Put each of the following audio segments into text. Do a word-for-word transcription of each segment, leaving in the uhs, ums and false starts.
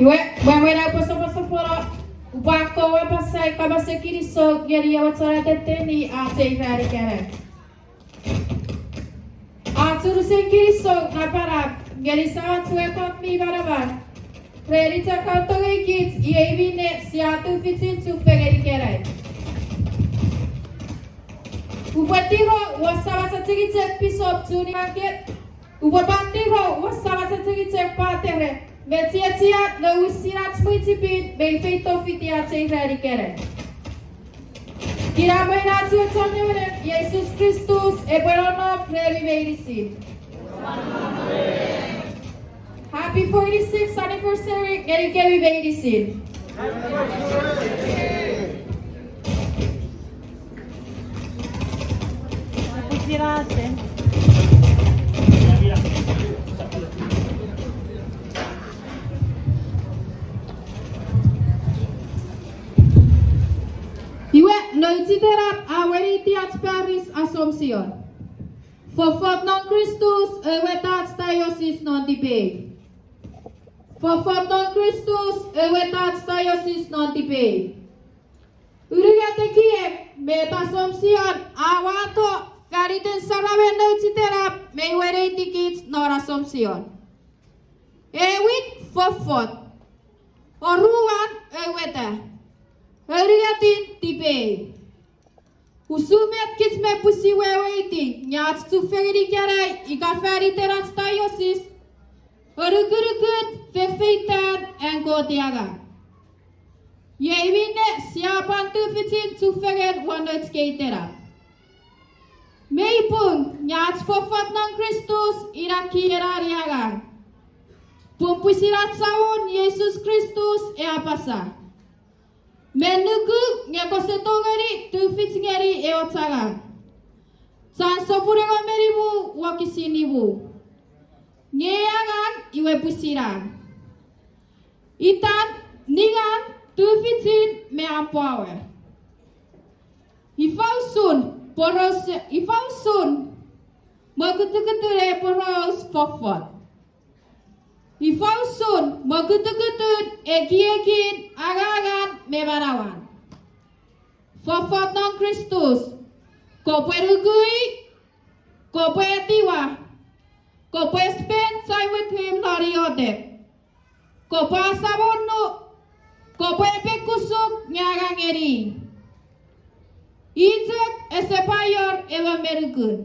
Iwe, mwen ena pwe soposopono, upwe akkomw apasa ai kapasen kinisou ngeni ewe chon atetteni ach ei ran ikenai. Ach unusen kinisou napanap ngeni Samach we Kot mi manaman, ren i chok a tongei kich iei minne sia tufichin chufengen ikenai. Upwe tiro won Samach achengicheng Pisop Juni Maket, upwe pwan tiro won Samach achengicheng Patere, me chiechian nouwisin ach mwichefen mei feito fiti ach ei ran ikenai. Kinamwe ach we chon ewenem, Jesus Kristus epwe nonnom remi meinisin. Happy forty-sixth anniversary ngenikemi meinisin. Iwe, nouch itenap a weneiti ach paris Assumption. Fofot non Kristus, eweta ach taiosis non tipei. Fofot non Kristus, eweta ach taiosis non tipei. Unungat ekiek met Assumption a wato fan iten saramen nouch itenap mei weneiti kich non Assumption. Ewin fofot. Oruan eweta. Ounungatin tipei. Usun met kich mi pwisin weweiti, nge ach chufengen ikenai ika fan iten ach taiosis, anukunukun fefeitan an Kot angang. Iei minne sia pwan tufichin chufengen won nouch kei itenap. Mei pung, nge ach fofot non Kristus ina kien an angang. Pun pwisin ach Samon Jesus Kristus e apasa, me nuku nge kose tongeni tufich ngeni ewe angang. Jon sopun engon me nimu wokisin nimu. Nge angang iwe pwisin an, itan, ningan, tufichin me an power. Ifa usun, poraus, ifa usun mokutukutun ei poraus fofot? Ifa usun mokutukutun ekiekin angangan me manauan? Fofot non Kristus. Kopwe nuku i, kopwe etiwa, kopwe spend time with him non iotek, kopwe asamonu, kopwe epekusuk nge angang ngeni. I chok ese pwan wor ewe me nukun.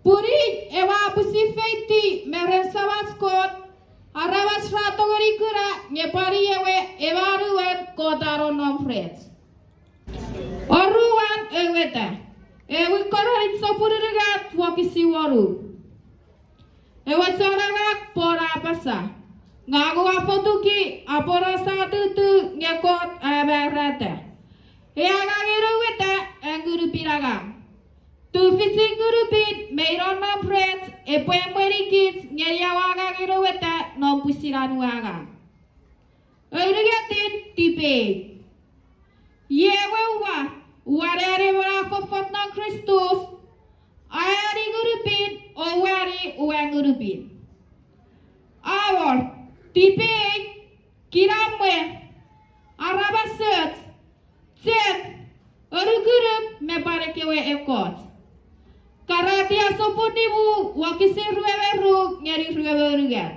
Pun i ewe a pwisin feiti me ren Samach Kot, aramas ra tongeni kuna nge pwan i ewe ewe anuon Kot a nonnom rech. Oruan eweta, ewin Korint sopun unungat wokisin wonu. Ewe chon angang Paul a apasa, ngang ua fotuki, aporausa tutu nge Kot a amarata. E angangen eweta an Ngunupin angang. Tufichin Ngunupin mei nonnom rech epwe emwenikich ngeni ewe angangen eweta non pwisin an we angang. Ounungatin tipei. Iei ewe ua, ua nani emon a fofot non Kristus, a ani Ngunupin, o uani uwan Ngunupin. A wor, tipei, kinamwe, aramasoch, chen, anukunuk me pwan ekkewe ekkoch. Karatia sopun nimu wokisin rue me ru ngeni rue me unungat.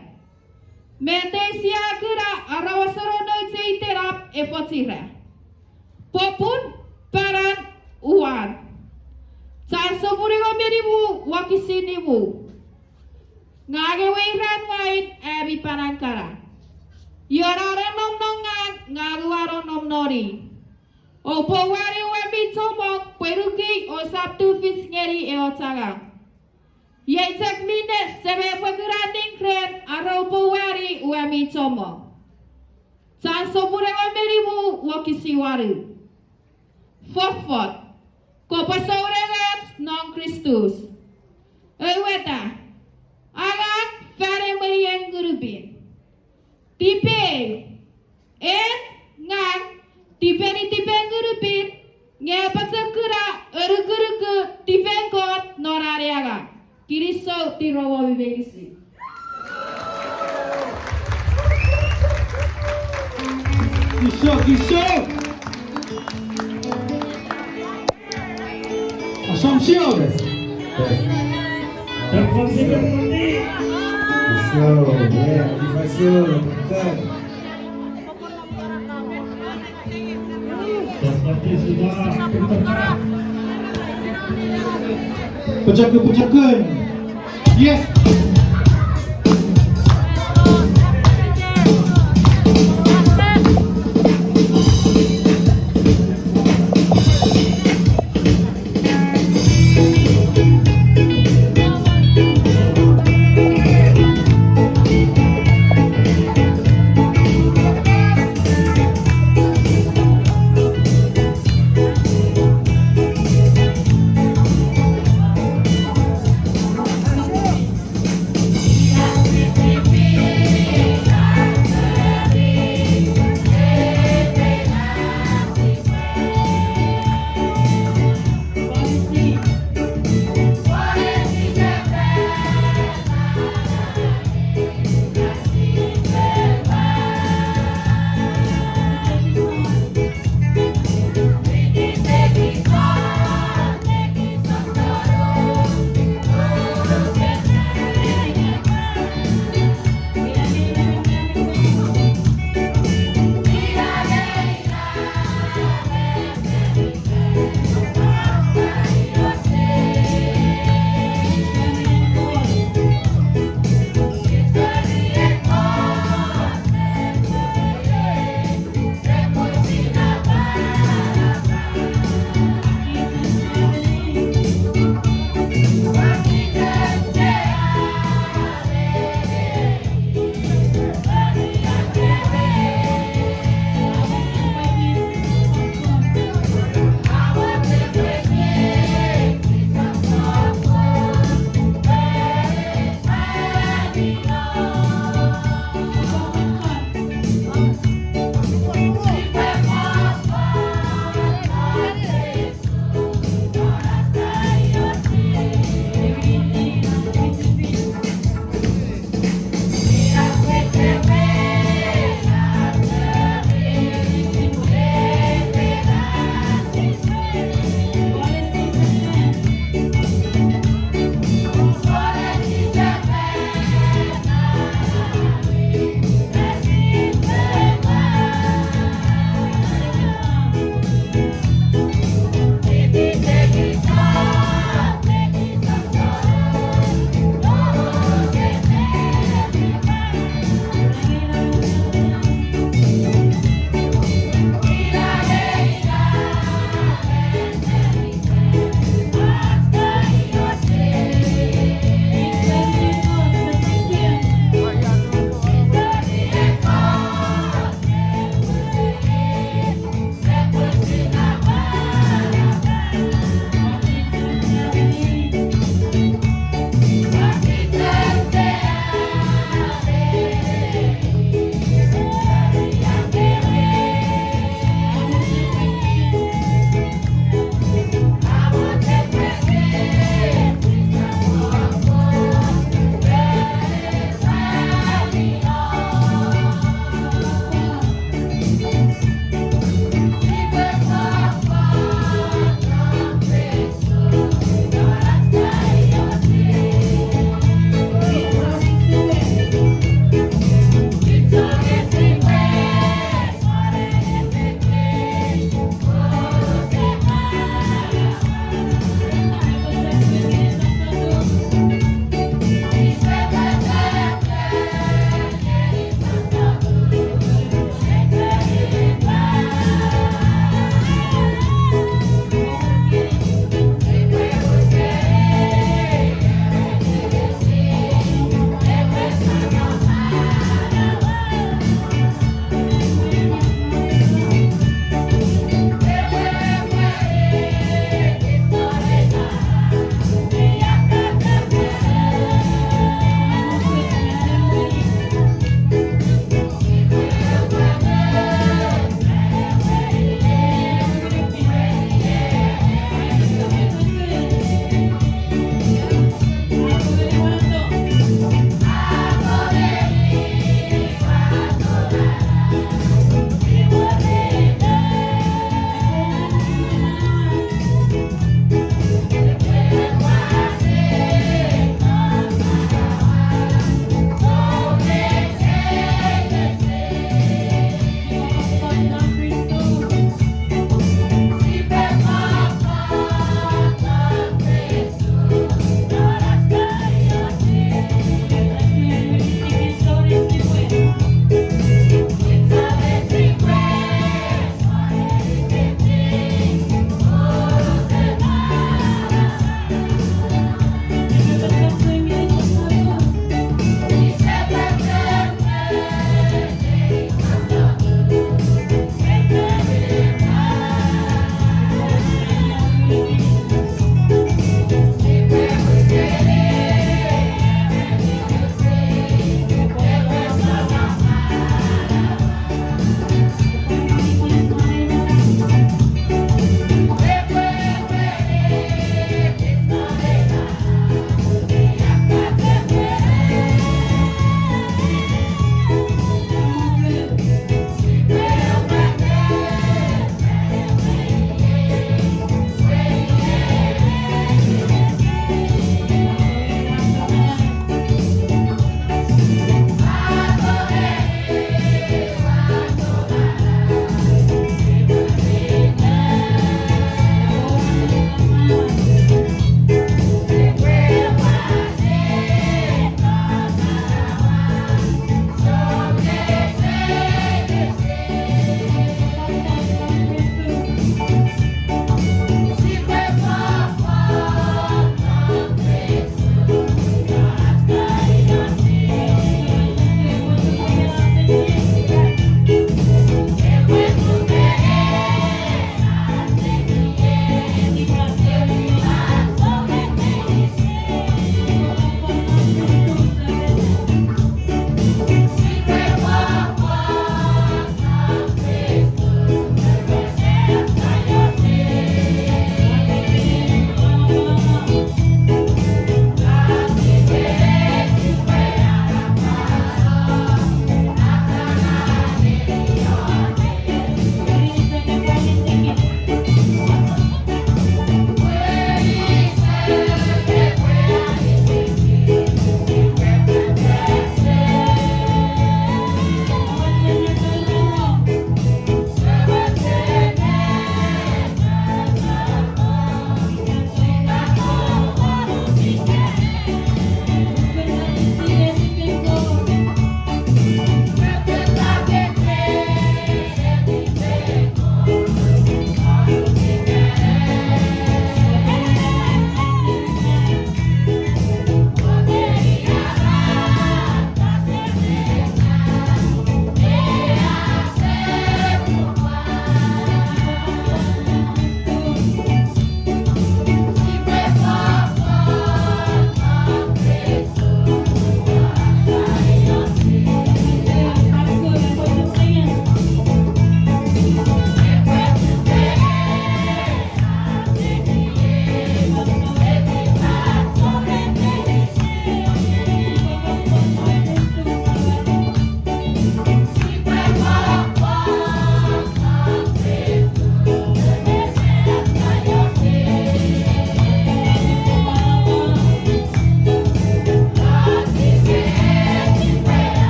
Met sia kuna aramasen nouch ei itenap efoch ira. Popun, panan, uwan. Jon sopun engon me nimu wokisin nimu. Ngang ewe iran wain ami panan kana. Ion a nonnom non ngang, ngang ua nonnom non i. Oupwe uani uwan mi chommong pwe nukui ousap tufich ngeni ewe angang. Iei chok minne Semei epwe kuna ning ren are oupwe uani uwan mi chommong. Jon sopun engon me nimu wokisin wanu. Fofot, kopwe sounengoch non Kristus. Eweta, angang fan emwenien Ngunupin. Tipei, en, ngang, tipeni tipen Ngunupin, nge apochokuna anukunuku tipen Kot non an angang. Kinisou, tiro womi meinisin. Kiso, kiso. Assumption. Kiso, yeah, kiso. Pochokun, pochokun. Yes.